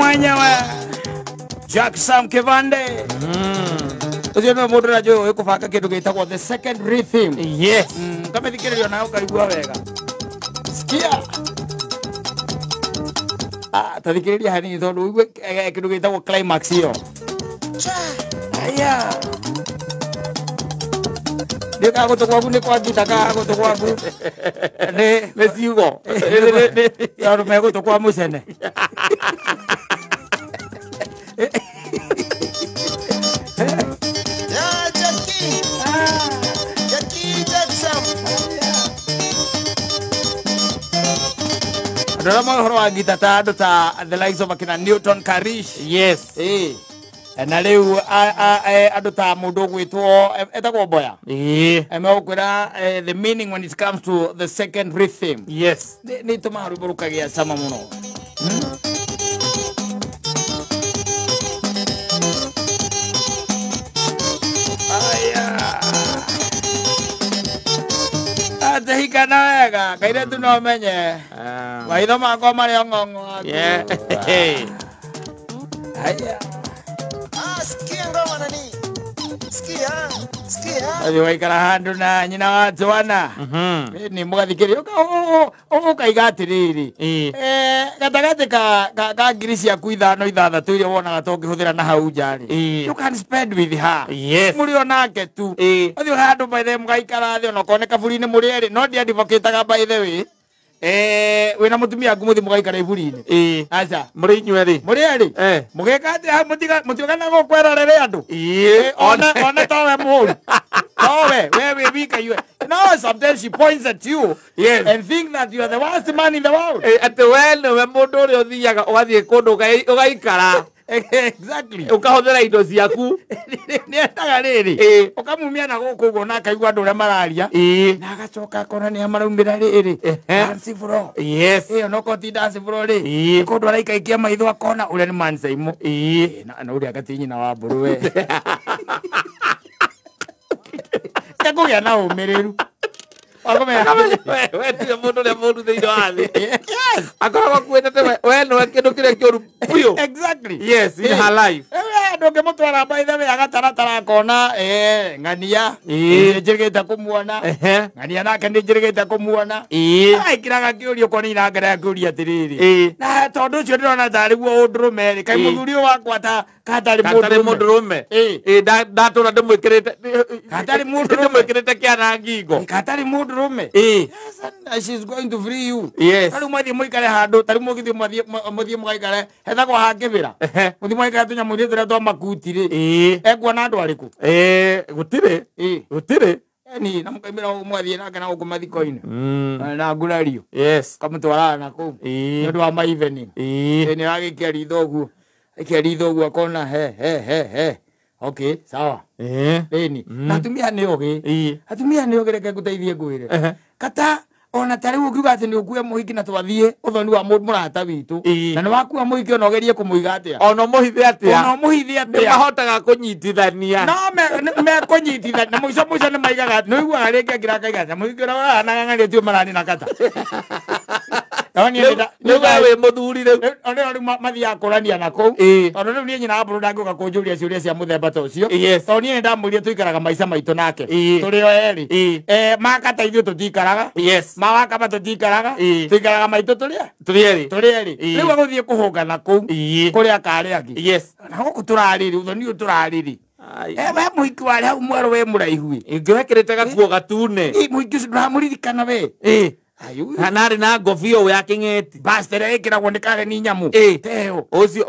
Mwenyewe Jack Sam Kivande. Ucio nĩ mũndũ ũrĩa njũĩ kũbanga kĩndũ gĩtagwo the second rhythm. Yes. Kamĩthikĩrĩrio nawe ũkaigua wega. Sikia. Ah, tathikĩrĩria hanini tondũ ũigue kĩndũ gĩtagwo climax ĩyo. Aya. Nĩ kana gũtũ gwaku nĩ kwa ngita kana gũtũ gwaku nĩ ciugo. Tondũ me gũtũ kwa mũcene. Yeah, Jackie. Jackie Jackson. Andũ arĩa moĩ ũhoro wa ngita ta andũ ta the likes of akina Newton Karish. Yes. Ĩĩ. Na rĩu andũ ta mũndũ ũgwĩtwo etagwo Mboya. Ĩĩ. Megũkwĩra the meaning when it comes to the second rhythm. Yes. Nĩ itũmaga rwĩmbo rũkagĩa cama mũno. Aya. Atehikana wega kairetu no menye maitho makwa marĩ o ng'ong'o aku. Yeah. Aya. Ah, sikia ngoma nani. Sikia. Sikia. Athiĩ waikara handũ na nyina wa twana nĩ mũgathikĩrĩria ũkaiga atĩrĩrĩ, Ĩĩ. Gatagatĩ ka ngiri ciaku ithano ithathatũ iria wonaga ta ũngĩhũthĩra na hau nja rĩ, Ĩĩ. you can spend with her. Yes. Mũrĩ o nake tu. Ĩĩ. Ũthiĩ handũ by the way mũgaikara thĩ onokorwo nĩ kaburi-inĩ mũrĩ erĩ, no ndiadvocataga by the way, wĩna mũtumia waku mũthiĩ mũgaikara iburi-inĩ. Ĩĩ. Aca. Mũrĩ inyuĩ erĩ. Mũrĩ erĩ. Eh. Mũgĩka atĩa hau mũtiogana gũkwerorere andũ. Ĩĩ. One towe mũru towe we wĩ wika you no sometimes she points at you Yes. and think that you are the worst man in the world. Ĩ, atĩ we nĩwe mũndũ ũrĩa ũthiaga ũgathiĩ kũndũ ũgaikara Exactly. ũkahũthĩra indo ciaku. Nĩ endaga rĩrĩ Ĩĩ. ũkamumia na gũkũ ũguo na akaigua andũ ũrĩa mararia Ĩĩ. na agacoka akona nĩ maraumĩra rĩrĩ Ehe. dance floor. Yes. Ĩyo no koti dance floor rĩ, Ĩĩ. kũndũ araikaikia maitho akona ũrĩa nĩ mansaimo. Ĩĩ. Na ũrĩa agati nyina wa mbũrũ we ekũgĩa na ũmĩrĩru wakomera. We tiwe mũndũ ũrĩa mũũru thĩinĩ wa thĩ. Yes. Akoragwo akuĩte we nĩwe kĩndũ kĩrĩa kĩũru biũ. Exactly. Yes, in her life. Ndũngĩmũtwara by the way agataratara akona ng'ania Ĩĩ. nĩ njĩrĩgĩte kũmuona. Ehe. Ng'ania nake nĩ njĩrĩgĩte kũmuona. Ĩĩ. Aikiraga kĩũria ũkona inangera kĩũria atĩrĩrĩ, Ĩĩ. na tondũ ũcio ndĩrona tarĩ guo ũndũrũme rĩ, kaĩ Ĩĩ. mũthuri ũyũ wakwa ta katarĩ Gatarĩ mũndũrũme. Mũndũrũme. Ĩĩ. Ĩĩ, ndatũra ndĩmwĩkĩrĩte Gatarĩ mũndũrũme. ndĩmwĩkĩrĩte kĩana ngingo. Katarĩ mũndũrũme. Ĩĩ. Yes, and she's going to free you. Yes. Tarĩu mwathiĩ mũikare handũ, tarĩu mũgĩthiĩ mũthiĩ mũgaikare hetagwo hakĩbĩra, Ehe. mũthiĩ mũgaikare tũnyamũ-inĩ tũrĩa twa makuti rĩ, Ĩĩ. ekuona andũ arĩkũ? Ĩĩ, gũtirĩ. Ĩĩ. Gũtirĩ. Eni na mũkaimĩra ũguo mũgathiĩ nake na gũkũ mathiko-inĩ na ngurario Yes. kamũtwaraga na kũu Ĩĩ. nĩ ũndũ wa ma evening. Ĩĩ. Nĩ aragĩikia ritho ũguo, aikia ritho ũguo akona he he he he, okay, sawa. Ĩĩ. Ĩni na atumia nĩ ogĩ. Ĩĩ. Atumia nĩ ogĩ, reke ngũteithie ngwĩre. Ehe. Kata ona ta rĩu ũngiuga atĩ nĩ ũkue mũhiki na twathiĩ ũthoni wa mũrata witũ Ĩĩ. na nĩ wakua mũhiki ona ũgerie kũmũiga atĩa, ona mũhithe atĩa, ona ũmũhithe nĩ atĩa, mahotaga kũnyitithania. No mekũnyitithania na mũico mũico nĩ maigaga nĩ ũiguaga rĩngĩ angĩ akaiga atĩ mũhiki ũrĩa ũrahanang'ang'ania tio maranina kata. No niĩ Rĩu we wĩ mũthuri rĩu. Rĩu rĩu mathiaga kũrania na kũu Ĩĩ. tondũ rĩu niĩ nyina wa mbũrũ ndangĩũka kũnjũria ciũria cia mũthemba ta ũcio Yes. tondũ niĩ nĩndamwĩrire tũikaraga maica maitũ nake Ĩĩ. tũrĩ o erĩ. Ĩĩ. Makata ithuĩ tũtikaraga, Yes. mawakaba tũtikaraga, Ĩĩ. tũikaraga maitũ tũrĩ Tũrĩ erĩ. tũrĩ erĩ. Ĩĩ. Rĩu agũthiĩ kũhũngana kũu Ĩĩ. kũrĩa karĩ angĩ Yes. na gũkũ tũrarĩrĩ ũthoni ũyũ tũrarĩrĩ. We mũhiki warĩ hau mwerũ we mũraihu ĩ. Ingĩwekĩrĩte gakuo gatune. Ĩ, mũhiki ũcio ndũramũririkana we? Ĩĩ. Ayu. Na arĩ na ngobia ũũ ya kĩng'eti. Basta ĩrĩa ĩkĩragwo nĩ Karen nyamũ Ĩĩ. teo. Ũcio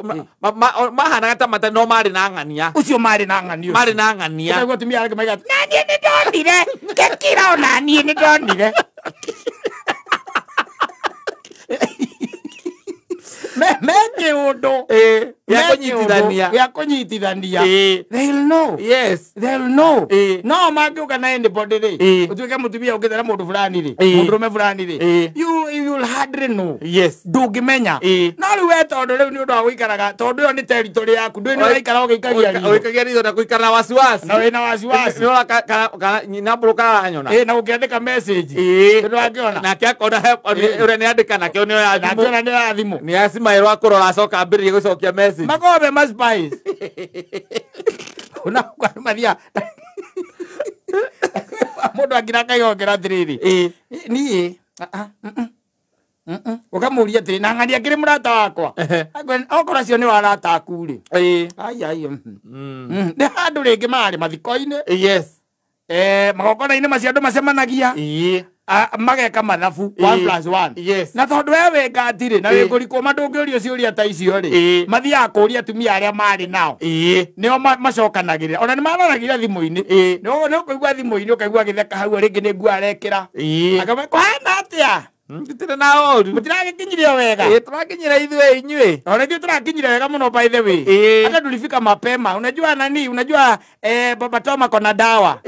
mahanaga ta matarĩ no marĩ na ng'ania. Ũcio marĩ na ng'ani ũcio. Marĩ na ng'ania. Ũkaigua atumia arĩa maiga na niĩ nĩ ndonire ngekira ona niĩ nĩ ndonire me kĩũndũ. Ĩĩ. Gĩa kũnyitithania. Gĩa kũnyitithania. They'll know. Yes. They'll know. No mangĩũka na anybody rĩ, ũtuĩke mũtumia ũkĩte na mũndũ fulani rĩ, mũndũrũme fulani rĩ, you will hardly know. Yes. Ndũngĩmenya. No rĩu we tondũ rĩu nĩ ũndũ wa gũikaraga, tondũ ĩyo nĩ territory yaku, ndũĩ nĩ ũraikara ũgĩikagia ritho. Ũikagia ritho na gũikara na wasiwasi. Na wĩna wasiwasi. Nĩ ũra kana nyina mbũrũ karanyona. Na ũkĩandĩka message. Tondũ angĩona. Nake akona ũrĩa nĩ andĩka nakĩo nĩ oya Na thimũ. akĩona nĩ oya thimũ. Nĩ acimaĩrwo akũrora acoka ambĩrĩrie gũcokia message. Makoragwo me ma spies. Ona kwa mathia. Mũndũ akira akaigongera atĩrĩrĩ. Niĩ ũkamũria atĩrĩ, na ng'ania ngĩrĩ mũrata wakwa. Okorwo acio nĩ arata aku rĩ. Ai ai. Nĩ handũ rĩngĩ marĩ mathiko-inĩ. Yes. Magongona-inĩ macio andũ macemanagia. Mageka mathabu 1 + 1. Yes. Na tondũ we wĩ ngati rĩ, na wĩ ngũrikũma ndũngĩũrio ciũria ta icio rĩ, mathiaga kũũria atumia arĩa marĩ nao. Nĩo macokanagĩrĩra. Ona nĩ maroragĩra thimũ-inĩ. Nĩ ũkũigua thimũ-inĩ ũkaigua agĩtheka hau rĩngĩ nĩ nguo arekĩra. Akamwĩra, kũhana atĩa? Tũtirĩ na ũru. Mũtiragĩkinyire o wega. Tũrakinyire ithuĩ inyuĩ. Ona ithuĩ tũrakinyire wega mũno by the way. Hata tulifika mapema. Unajua nani? Unajua Baba Toma kona dawa.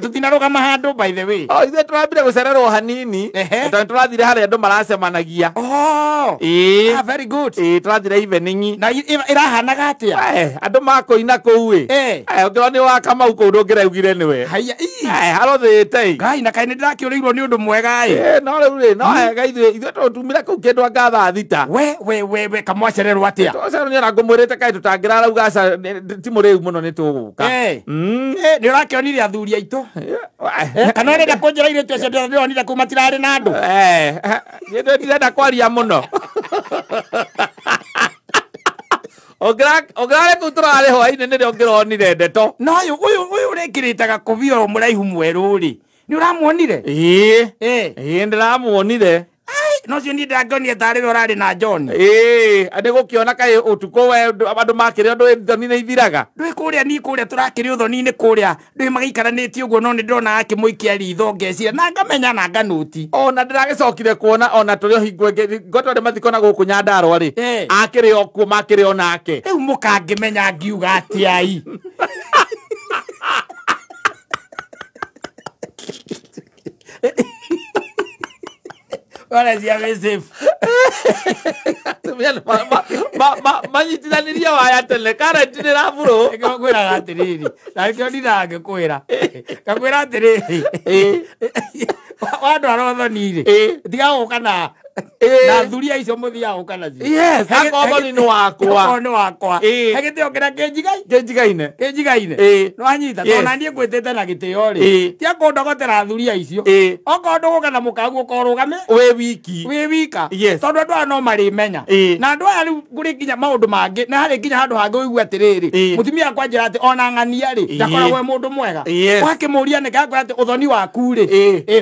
Tutinarũgama handũ by the way. Oh, ithuĩ tũrambire gũcererwo hanini. Tondũ tũrathire harĩa andũ maracemanagia. Oh. Ah, very good. Tũrathire evening. Na ĩrahanaga atĩa? Andũ makũina kũu ĩ. Ũngĩrwo nĩ wa Kamau kũu ndũngĩraugire nĩwe. Haiya. Arothĩte ĩ. Ngai, na kaĩ nĩ ndĩrakĩũrĩirwo nĩ ũndũ mwega ĩ. No rĩu rĩ, no wega ithuĩ tũtumire kũu kĩndũ anga thaa thita. We kamwacererwo atĩa? Twacererwo nĩ ona ngũmwĩrĩte kaĩ tũtangĩrarauga aca, ti mũrĩu mũno nĩ tũgũka. Nĩ ũrakĩonire athuri aitũ? Kana ũrenda kũnjĩra airĩtu acio ndĩronire kũu matirarĩ na andũ? Niĩ ndirenda kwaria mũno. Ũngĩrarĩ kũu tũrarĩ hwaĩ-inĩ nĩrĩo ngĩronire ndeto. Na ũyũ ũrekĩrĩte gakobia ũyũ mũraihu mwerũ rĩ, nĩ ũramuonire? Ĩĩ, ndĩramuonire. No cio niĩ ndĩrakĩonire tarĩ we ũrarĩ na John. Nĩ gũkĩona kaĩ ũtukũ we andũ makĩrĩ ũndũ thoni nĩ ithiraga. Ndũĩ kũrĩa niĩ kũrĩa tũrakĩrĩ ũthoni-inĩ kũrĩa, ndũĩ magĩikaranĩtie ũguo no nĩ ndĩrona akĩmũikia ritho ngeciria na ngamenya na nganũti. Ona ndĩragĩcokire kuona ona tũrĩ o hingo ĩngĩ, ngo twarĩ mathiko na gũkũ Nyandarũa rĩ, akĩrĩ o kuo makĩrĩ o nake. Rĩu mũkangĩmenya ngiuga atĩa i? Wala cia wĩ safe. Atumia manyitithanirie waya tene, karenti nĩ ĩraburũ. Nĩkĩo ngwĩraga atĩrĩrĩ, na nĩkĩo ndindaga ngĩkwĩra. Ngakwĩra atĩrĩrĩ, wandwara ũthoni-rĩ, tiga gũka na thuri icio mũthiaga gũka nacio. Yes, akorwo thoni nĩ wakwa. Akorwo nĩ wakwa. He gĩtĩo kĩrĩa kĩnjigaine. Kĩnjigaine. Nĩ wanyita, tondũ na niĩ ngwĩtĩte na gĩtĩo rĩ, tiga kũndogotera thuri icio. Okorwo ndũgũka na mũkaguo ũkorwo ũrũgame wĩ wiki. Wĩ wika. Yes. Tondũ andũ aya no marĩmenya. Na andũ aya rĩu kũrĩ nginya maũndũ mangĩ, na harĩ nginya handũ hangĩ ũigue atĩrĩrĩ, mũtumia akwa anjĩra atĩ ona ng'ania rĩ, ndakoragwo e mũndũ mwega. Wakĩmũria nĩkĩ akwĩra atĩ ũthoni waku rĩ,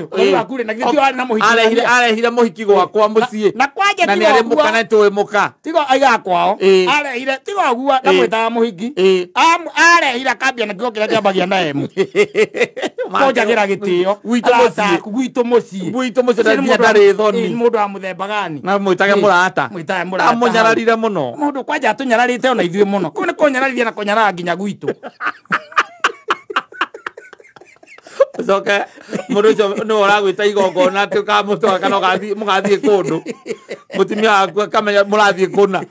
ũthoni waku rĩ, na githĩ ti warĩ na mũhiki. Arehire mũhiki gwakwa mũciĩ. Na kwanja Na nĩ arĩ mũka na nĩtũĩ mũka. Tigo aigaga kwao. Arehire tigo ũguo ndamwĩtaga mũhiki. Arehire akambia na kĩo kĩrĩa kĩambagia na M. Kũnjagĩra gĩtĩo. Gwitũ mũciĩ. Gwitũ mũciĩ. Gwitũ mũciĩ na nginya ndarĩ thoni. Nĩ mũndũ wa mũthemba gani? Na mwĩtage mũrata. Mwĩtage mũrata. Amũnyararire mũno. Mũndũ kwanja atũnyararĩte ona ithuĩ mũno. Kũu nĩ kũnyararithia na kũnyarara nginya gwitũ. Ũcoke mũndũ ũcio nĩwe ũragwĩta igongona atĩ ũkamũtwara kana mũgathiĩ kũndũ. Mũtumia waku akamenya mũrathiĩ kũna.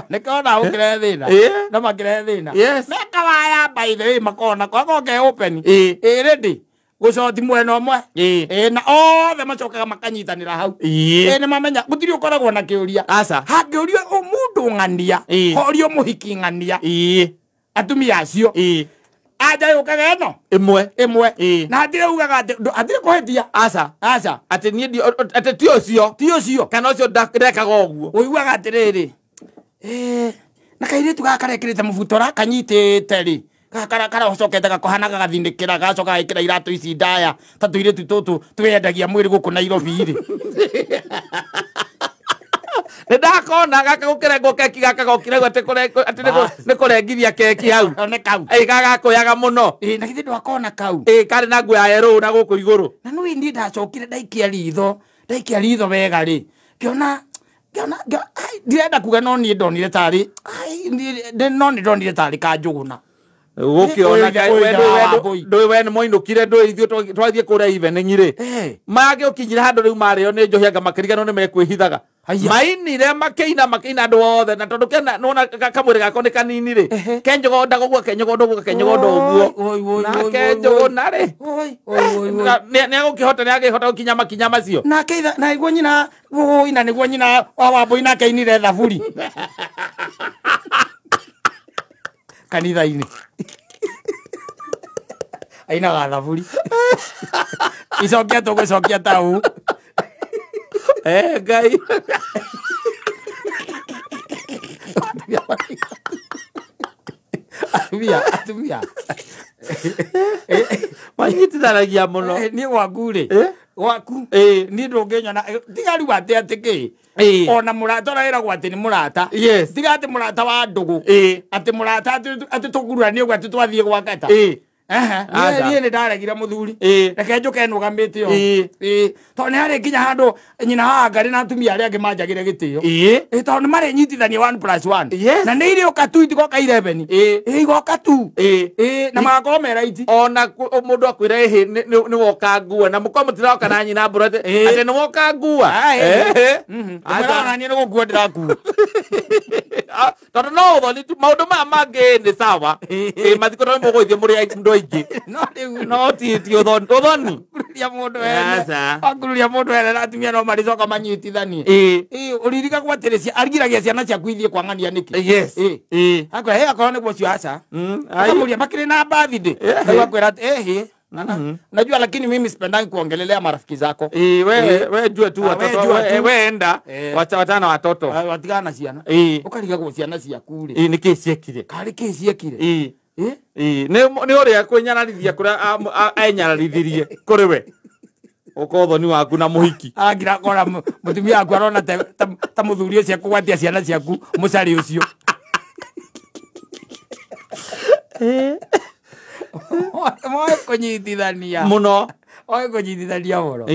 Nĩkĩo ona ũkĩrehe thĩna. No makĩrehe thĩna. Meka waya by the way makona kwakorwo ke open. Ready. Gũcoti mwena ũmwe. Na othe macokaga makanyitanĩra hau. Nĩ mamenya gũtirĩ ũkoragwo na kĩũria. Aca. Hangĩũrio mũndũ ng'ania, horio mũhiki ng'ania. Atumia acio. Aja yũkaga ĩno ĩmwe. Na hatirĩ ugaga atĩ hatirĩ kũhĩtia. Aca. Aca. Atĩ niĩ atĩ ti ũcio. Ti ũcio. Kana ũcio ndekaga ũguo. Ũiguaga atĩrĩrĩ, na kairĩtu gaka karekĩrĩte mũbuto kanyitĩte rĩ, karacokete gakohanaga gathinĩkĩra gacoka gagĩkĩra iratũ ici ndaya ta tũirĩtu tũtũ twĩyendagia mwĩrĩ gũkũ Nairobi rĩ. Nĩ ndakona gaka gũkĩrengwo keki gaka gokire atĩ nĩ kũrengithia keki hau. Nĩ kau. Gagakũyaga mũno. Na githĩ ndwakona kau. Karĩ na nguo ya yerũ na gũkũ igũrũ. Na nĩ niĩ ndacokire ndaikia ritho wega rĩ, ngĩona Ndirenda kuga no niĩ ndonire tarĩ no nĩ ndonire tarĩ Kanjũgũna. Gũkĩona ndũĩ we nĩ moinũkire ndũĩ ithuĩ twathiĩ kũrĩa evening rĩ. Magĩũkinyire handũ rĩu marĩo nĩ njohi anga makĩriganwo nĩ mekwĩhithaga. Mainire makĩina makĩina andũ othe na tondũ kena nĩwona kamwĩrĩ gako nĩ kanini rĩ. Kenjogonda ũguo kenjogonda ũguo kenjogonda ũguo. Na Kenjũgũna rĩ. Nĩ agũkĩhota nĩ agĩhota gũkinya makinya macio. Nake na nĩguo nyina na nĩguo nyina wa Wambũi nake ainire thaburi. Kanitha-inĩ. Ainaga thaburi. Icokia tũgũcokia ta ũũ. Ngai. Atumia. Manyitithanagia mũno. Niĩ gwaku rĩ. Gwaku. Niĩ ndũngĩnyona tiga rĩu atĩ atĩ kĩ. Ona mũrata ũrĩa wĩragwo atĩ nĩ mũrata. Yes. Tiga atĩ mũrata wa ndũgũ. Atĩ mũrata atĩ tũguranie ũguo atĩ twathiĩ gwa kata. Niĩ nĩ ndaregire mũthuri. Reke njũke nũgamĩte ũũ. Tondũ nĩ harĩ nginya handũ nyina wa Ngarĩ na atumia arĩa angĩ manjagĩre gĩtĩo. Tondũ nĩ marĩnyitithania 1 + 1. Na nĩ irĩũka tu itigoka 11. Igoka tu. Na magakorwo me right. Ona mũndũ akwĩra ĩhĩ nĩ woka ngua na mũkorwo mũtiroka na nyina mbũra atĩ nĩ woka ngua. Ndĩmwĩraga niĩ nĩ gũkua ndĩrakua. Tondũ no ũthoni tu maũndũ maya mangĩ nĩ sawa. Mathiko no mũgũithie mũrĩ andũ aingĩ. No rĩu no ti ũthoni. Ũthoni. Kururia mũndũ ene. Akururia mũndũ ene na atumia no marĩcoka manyitithanie. Ũririkagwo atĩrĩ arigiragia ciana ciaku ithiĩ kwa ng'ania nĩkĩ? Yes. Akwĩra he akorwo nĩguo ũcio aca. Akamũria makĩrĩ na birthday. Rĩu akwĩra atĩ Unajua lakini mimi sipendangi kuongelelea marafiki zako. We jua tu watoto we enda wachana na watoto. Watigana na ciana. Ukarigagwo ciana ciaku rĩ. Nĩ kĩ ciekire? Karĩ kĩ ciekire? Nĩ ũrĩa kwĩnyararithia kũrĩa enyararithirie kũrĩ we. Ũkothoni waku na mũhiki. Angira kora mũtumia waku arona ta mũthuri ũcio akũgwatia ciana ciaku mũcarĩ ũcio. Moe kũnyitithania mũno. Moe kũnyitithania mũno.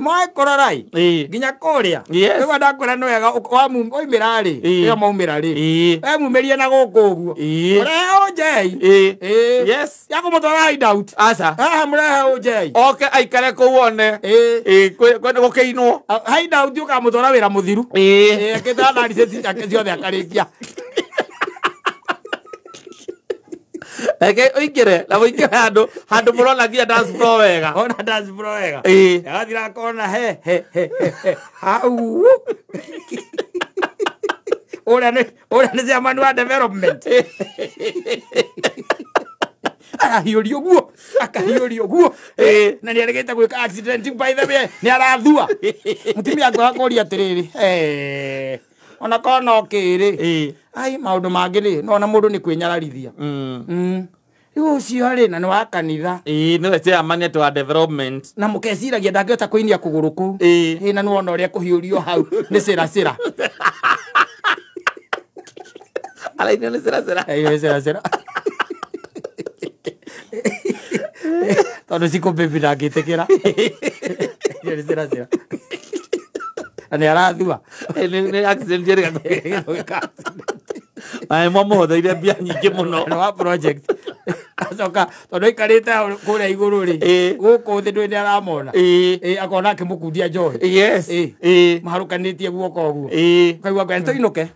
Moe kũrorai nginya kũrĩa. Rĩu ndakwĩra nĩ wega waumĩra rĩ, ĩyo maumĩra rĩ, wemumĩrie na gũkũ ũguo. Mũrehe ũnjei. Yes. Ya kũmũtwara hideout. Aca. Mũrehe ũnjei. Oke aikare kũu one. Gũkĩinwo. Hideout ũkamũtwara wĩra mũthiru. Akĩte analysis ciake ciothe akarĩkia. Reke ũingĩre na ũingĩre handũ handũ mũrona nginya dance floor wega. Ona dance floor wega. Agathira akona he he he he. Hau. Ũrĩa nĩ chairman wa development. Arahiũrio guo, akahiũrio guo. Na nĩ aregete gwĩka accident by the way, nĩ arathua. Mũtumia akwa akũria atĩrĩrĩ, ona korwo no kĩrĩ. Ai maũndũ mangĩ rĩ, no ona mũndũ nĩ kwĩnyararithia. Rĩu ũcio rĩ na nĩ wa kanitha. Nĩwe chairman atĩ wa development. Na mũkeciragia ndangĩhota kũinia kũgũrũ kũu. Na nĩ wona ũrĩa kũhiũrio hau nĩ cĩra cĩra. Arainio nĩ cĩra cĩra. Nĩ cĩra cĩra. Tondũ cikũ baby ndangĩtĩkĩra. Nĩ cĩra cĩra. Na nĩ arathua. Nĩ accident yerĩga gwĩka. Ai mwamũhũthĩire mbia nyingĩ mũno. Nĩ wa project. Acoka tondũ aikarĩte kũrĩa igũrũ rĩ, gũkũ thĩ ndũĩ nĩ aramona. Akona akĩmũkundia njohi. Yes. Maharũkanĩtie guoko ũguo. Ũkaigua ngwenda tũinũke.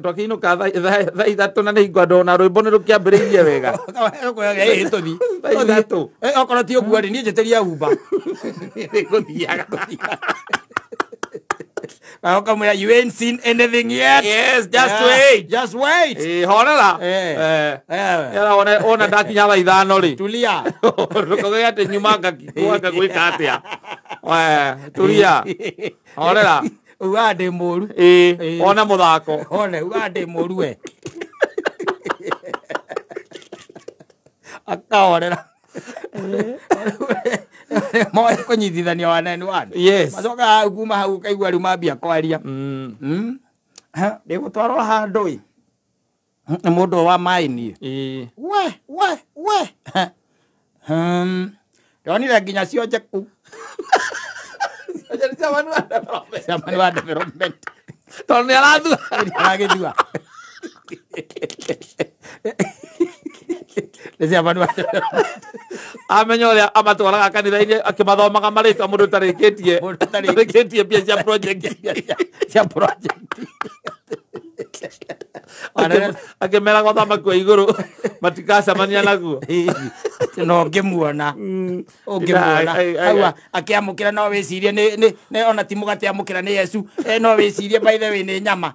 Twakĩinũka thaa ithatũ na nĩ ingwa ndona rwĩmbo nĩ rũkĩambĩrĩirie wega. Tũthiĩ. Thaa ithatũ. Okorwo ti ũguo rĩ, niĩ njĩtĩria Uber. Nĩngũthiaga. Wakamwĩra you ain't seen anything yet. Yes, just wait. Just wait. Horera. Ona ndakinya thaa ithano rĩ. Tulia. Ndũkauge atĩ nyuma ngakĩkũanga gwĩka atĩa. Tulia. Horera. Ugaga ndĩ mũru. Ona mũthako. One ugaga ndĩ mũru we. Akahorera. Moe kũnyitithania one and one. Yes. Macoka kuma hau ũkaigua rĩu mambia kwaria. Ndĩgũtwarwo handũ ĩ. Nĩ mũndũ wa maĩ niĩ. We we we. Ndonire nginya cionje kũu. Chairman wa development. Chairman wa development. Tondũ nĩ arathua. Aragĩthua. Nĩ cia bandu. Amenya ũrĩa amatwaraga kanitha-inĩ akĩmathomaga marĩtwa mũndũ ũtarĩkĩtie. Mũndũ ũtarĩkĩtie. Ũtarĩkĩtie mbia cia project. Cia project. Akĩmeraga ũthamaki wa igũrũ matikacemania naguo. No ngĩmuona. Ũngĩmuona. Hau akĩamũkĩra no wĩcirie nĩ ona ti mũgate amũkĩra nĩ Yesu. No wĩcirie by the way nĩ nyama.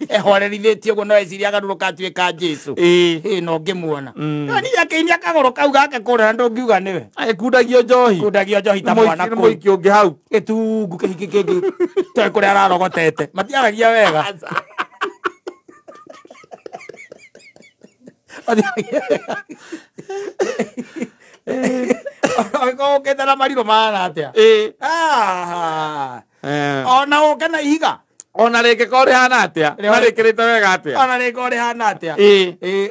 Ehorerithĩtie ũguo no wĩcirie agarũrũka atuĩka Jesu. No ngĩmuona. No niĩ akĩinia kagũrũ kau gake kũrĩa na ndũngiuga nĩwe. Agĩkundagio njohi. Kundagio njohi ta mwana Nĩ mũiki ũngĩ hau. Gĩtungu kĩhiki kĩngĩ. Toĩ kũrĩa ararogotete. Matiaragia wega. Angĩkorwo ũkĩte na marirũ mahana atĩa? Ona ũke na ihiga. Ona rĩngĩkorwo rĩhana atĩa? Na rĩkĩrĩte wega atĩa? Ona rĩngĩkorwo rĩhana atĩa?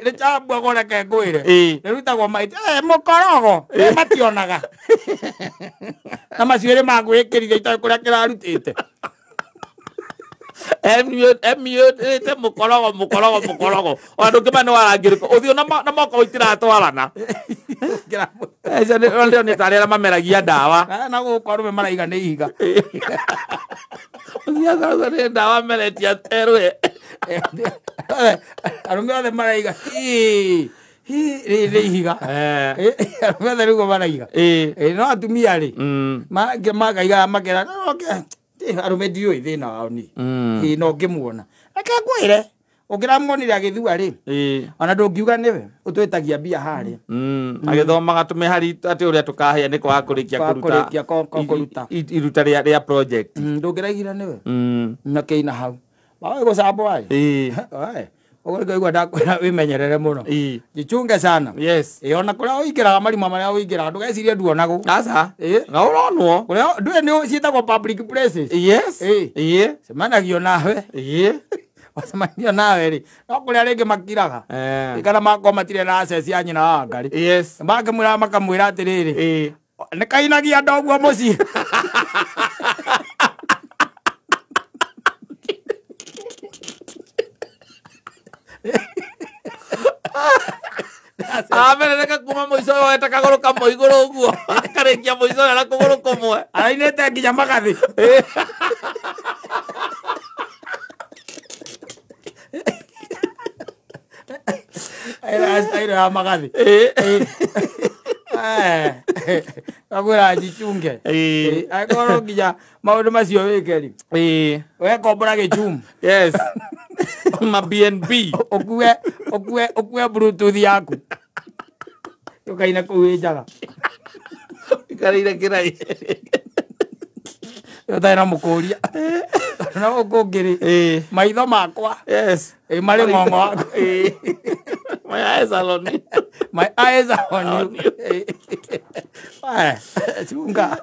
Rĩchambagwo reke ngwĩre. Rĩrutagwo maita. Mũkorogo. Mationaga. Na macuĩrĩ magwĩkĩrire itoĩ kũrĩa kĩrarutĩte. Emiũrĩte mũkorogo mũkorogo mũkorogo. Ona ndũngĩmenya nĩ wa rangi ũrĩkũ. Ũthiũ na moko itiratwarana. Acio nĩ tarĩ arĩa mameragia ndawa. Na gũkũ arũme maraiga nĩ ihiga. Ũthiaga ũkauga nĩ ndawa meretie erũe. Arũme othe maraiga hii nĩ ihiga. Arũme othe nĩguo maraiga. No atumia rĩ makaiga makera arũme ndiũĩ thĩna wao niĩ. No ngĩmuona. Reke ngwĩre ũngĩramuonire agĩthua rĩ ona ndũngiuga nĩwe ũtwĩtagia mbia harĩa. Agĩthomaga tũmĩhari atĩ ũrĩa tũkahĩa nĩ kwaga kũrĩkia kũruta iruta rĩa project. Ndũngĩraigire nĩwe. Na kĩina hau. Wawe gũcambwo ĩ. Ũguo ngaigua ndakwĩra wĩmenyerere mũno. Jichunge sana. Yes. Ona kũrĩa ũingĩraga marima marĩa ũingĩraga ndũgecirie nduonagwo. Aca. Na ũronwo. Kũrĩa ndũĩ nĩ ciĩtagwo public places. Yes. Cemanagio nawe. Wacemanio nawe rĩ no kũrĩa rĩngĩ makiraga. Kana makorwo matirĩ na access ya nyina wa Ngarĩ. Yes. Makĩmwĩra makamwĩra atĩrĩrĩ. Nĩ kainagia ndoguo mũciĩ. Amenereka kuma mũico ũyũ woete kagũrũ kamwe igũrũ ũguo akarĩkia mũico ũyũ na kũgũrũ kũmwe. Arainĩte nginya magathĩ. Aira ya magathĩ. Ngakwĩra njichunge. Angĩkorwo nginya maũndũ macio wĩke rĩ. Wekombora gĩchumu. Yes. Ma BNB. Ũkue Bluetooth yaku. Ũkaina kũu wĩ njaga. Ikarĩire kĩrai. Ũtarĩ na mũkũria. Tondũ na gũkũ ũngĩ rĩ, maitho makwa. Yes. Marĩ ng'ong'o waku. My eyes are on you. My eyes are on you. Chunga.